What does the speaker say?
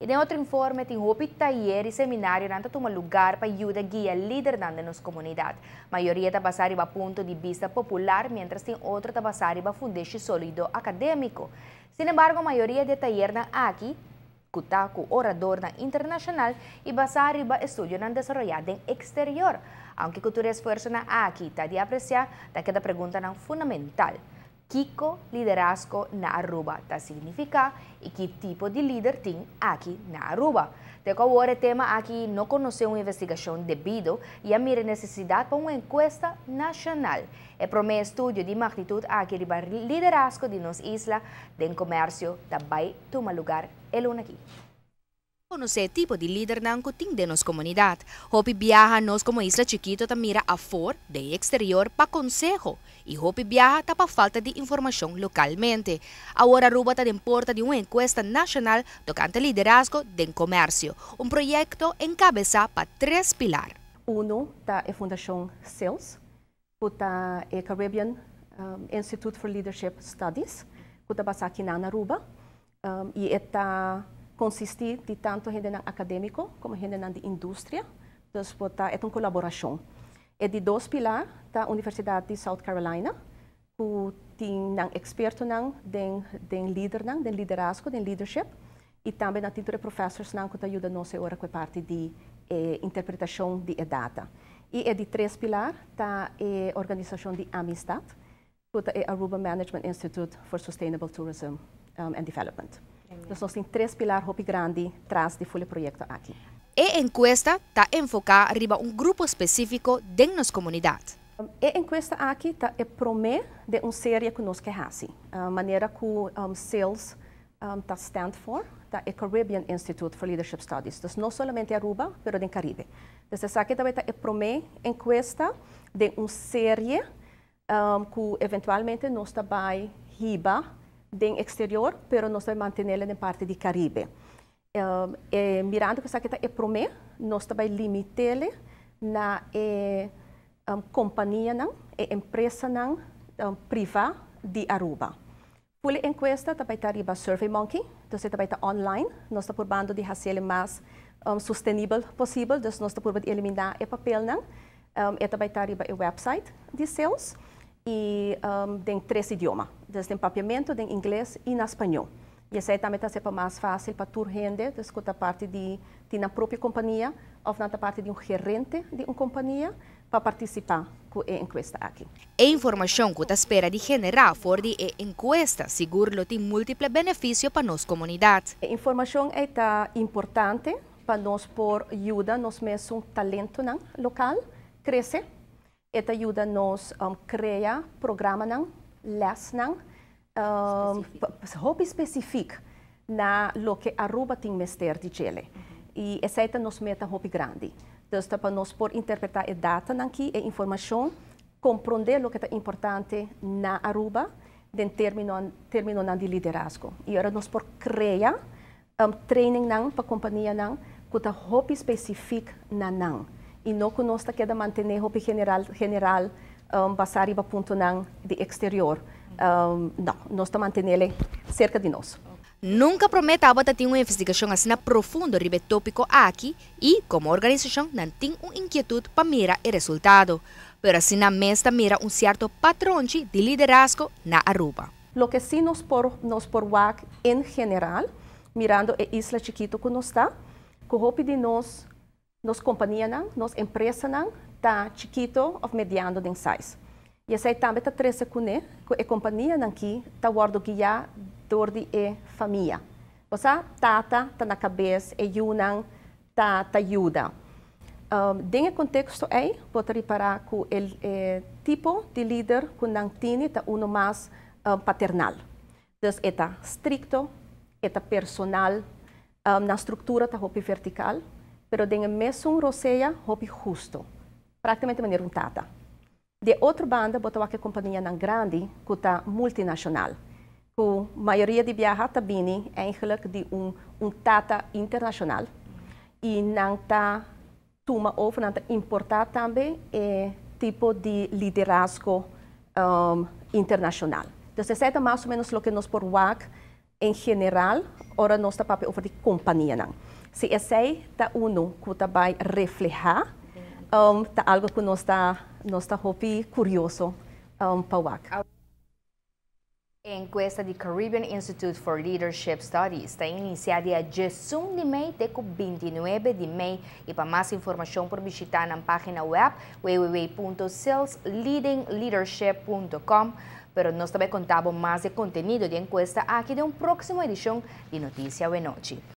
Y den otro informe, tin hopi tayer y seminarionan ta tuma lugar pa yuda guia lidernan den nos comunidad. Mayoria ta basa riba punto di bista popular, mientras tin otro ta basa riba fundeshi solido academico. Sin embargo, mayoria di tayernan aki cu ta cu oradornan internacional y basa riba estudionan desaroya den exterior. Aunke cu tur esfuersonan aki ta di aprecia, ta keda preguntanan fundamental. Kico liderazgo na Aruba ta significa y ki tipo di lider tin aki na Aruba? Te cu awor e tema aki no conoce un investigacion debido y a mira necesidad pa un encuesta nacional. E prome estudio di magnitud aki riba liderazgo di nos isla den comercio ta bay tuma lugar e luna aki. Conoce tipo di lidernan cu tin den nos comunidad. Hopi biaha nos como isla chikito ta mira afor den exterior pa conseho y hopi biaha ta pa falta di informacion localmente. Awor Aruba ta den porta di un encuesta nacional tocante liderazgo den comercio, un proyecto encabesa pa tres pilar. Uno ta e Fundacion CILS, cu ta e Caribbean Institute for Leadership Studies, cu ta basa aki na Aruba. Y ta consisti di tanto hende academico como hende di industria. Dus ta un colaboracion. E di dos pilar ta Universidad di South Carolina, cu tin nan expertonan den lidernan, den liderazgo, den leadership. Y tambe nan tin professorsnan cu ta yuda nos ora cu parti di interpretacion di data. Y e di tres pilar ta e organisacion di Amistad, cu ta e Aruba Management Institute for Sustainable Tourism and Development. Anto, nos tin tres pilar hopi grandi tras di e proyecto aki. E encuesta ta enfoca riba un grupo specifico den nos comunidad. E encuesta aki ta e prome di un serie cu nos kier haci. Manera cu CILS ta stand for, ta e Caribbean Institute for Leadership Studies. Anto, no solamente Aruba, pero den Caribe. Anto, esaki tambe ta e prome encuesta di un serie cu eventualmente nos ta bay hiba den exterior, pero nos ta bay mantene den parti di Caribe. E, mirando cu esaki ta e prome, nos ta bay limita na e companianan, e empresanan priva di Aruba. E encuesta tambe ta riba SurveyMonkey, anto tambe ta online, nos ta purbando di haci mas sostenibel posibel, anto nos ta purbando elimina e papelnan. E tambe ta riba e website di CILS y den tres idioma, anto den Papiamento, den Ingles y na Spaño. Y esey tambe ta pa mas facil pa tur hende, anto cu ta parti di nan propio compania of na parti di un gerente di un compania pa participa cu e encuesta aki. E informacion cu ta spera di genera for di e encuesta sigur lo tin multiple beneficio pa nos comunidad. E informacion ta importante pa nos por yuda nos mes talentonan local crece. E ta yuda nos crea programanan, lesnan, hopi specifico na loke Aruba tin mester di dje. Y esey ta nos meta hopi grandi. Anto, pa nos por interpreta e data aki, e informacion, comprende loke ta importante na Aruba, den terminonan di liderazgo. Y awor nos por crea trainingnan pa companianan cu ta hopi specifico na nan. Y no cu nos ta keda mantene hopi general, basa riba puntonan di exterior. No, nos ta mantene cerca di nos. Nunca prome tabata tin un investigacion asina profundo riba e topico aki y, como organisacion, nan tin un inkietud pa mira e resultado. Pero asina mes ta mira un cierto patron di liderazgo na Aruba. Loke si nos por wak en general, mirando e isla chikito cu nos ta, cu hopi di nos companianan, nos empresanan, ta chikito of mediano den size. Y esey tambe ta trece cune, cu e companianan aki ta wordo guia door di e famia. Osea, tata ta na cabes e yiunan ta yuda. Den e contexto ey, por ripara cu e tipo di lider cu nan tin ta uno mas paternal. Dus e ta stricto, e ta personal, na structura ta hopi vertical, pero den mesun rosea hopi husto. Practicamente manera un tata. Di otro banda, bo ta wak companianan grandi, cu ta multinacional. Cu mayoria di biaha ta bini eigenlijk di un tata internacional. Y nan ta tuma over, nan ta importa tambe e tipo di liderazgo internacional. Anto, esey ta mas o menos loke nos por wak en general. Ora nos ta papia over di compania. Si esey ta uno cu ta bay refleha, ta algo cu nos ta hopi curioso pa wak. Encuesta di Caribbean Institute for Leadership Studies ta inicia dia 11 di mei te 29 di mei y pa mas informacion por bishita e pagina web www.cilsleadingleadership.com. Pero nos tambe ta conta mas di contenido di e encuesta aki den un proximo edicion di Noticia Awe Nochi.